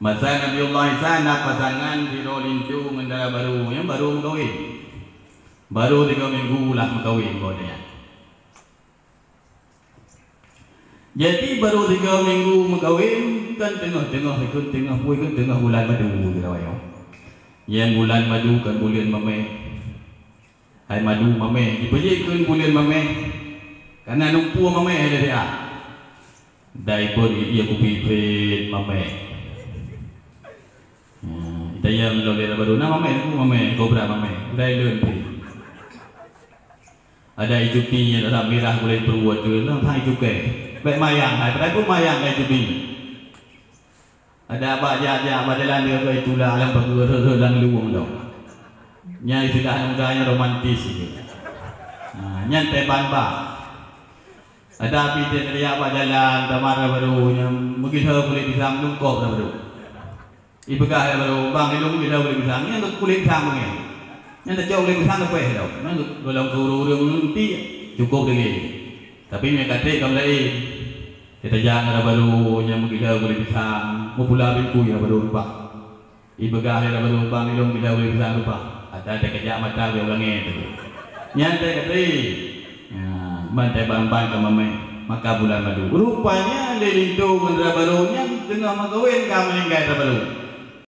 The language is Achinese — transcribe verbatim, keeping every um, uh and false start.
Masa Nabiullah Isa na pasangan sidroe linto ngon dara barô, nyang barô meukawen. Barô tiga minggu lah meukawen, boh nyan. Jadi, barô tiga minggu meukawen, kan teungoh-teungoh, ikheun teungoh, peue ikheun teungoh bulan madu, keu awak nyoe. Nyang bulan madu kan buleuen mamèh. Hai madu mamèh, jipeujeuet kheun buleuen mamèh. Kana numpue mamèh lé dia. Dai pun ie kupi phet mamèh. Hmm, itayang lom lé barô na mamèh, mamèh, kobra mamèh. Dai leuen phi. Ada ié cuti nyang rasa mirah gulai peuruwet tu, lang thai cukai. Bèk mayang hai, padahai pun mayang hai cuti. Ada bak jak-jak bak jalan dia ke itula lam pageue rhot-rhot lam luwong tu. Nyan istilah muda nyan romantis itu. Ha, nyan teban bak. Ada api dia teriak bak jalan, tamara barô nyan meugihe kulit pisang lungkop dah barô. Ipeugah lé barô, "Bang, ilôn gila kulit pisang." Nyan kulit pisang beungèh. Nyan tacok kulit pisang leupeh lom. Nyan golom keu ureueng-ureueng nanti cukup lagèe. Tapi meunyo ka trép ka meulaén. Teutajak ngon barô nyang meugila kulit pisang, meupula bingkui barô rupa. Ipeugah lé barô, "Bang, ilôn gila kulit pisang rupa." Ata teukeujak mata bèk ulangèe tu. Nyan teukeudri. Nyan, ban teuban-ban ka mamèh, maka bulan madu. Rupanya lé linto ngon dara barô nyan teungoh meukawen ka meuninggai dara barô.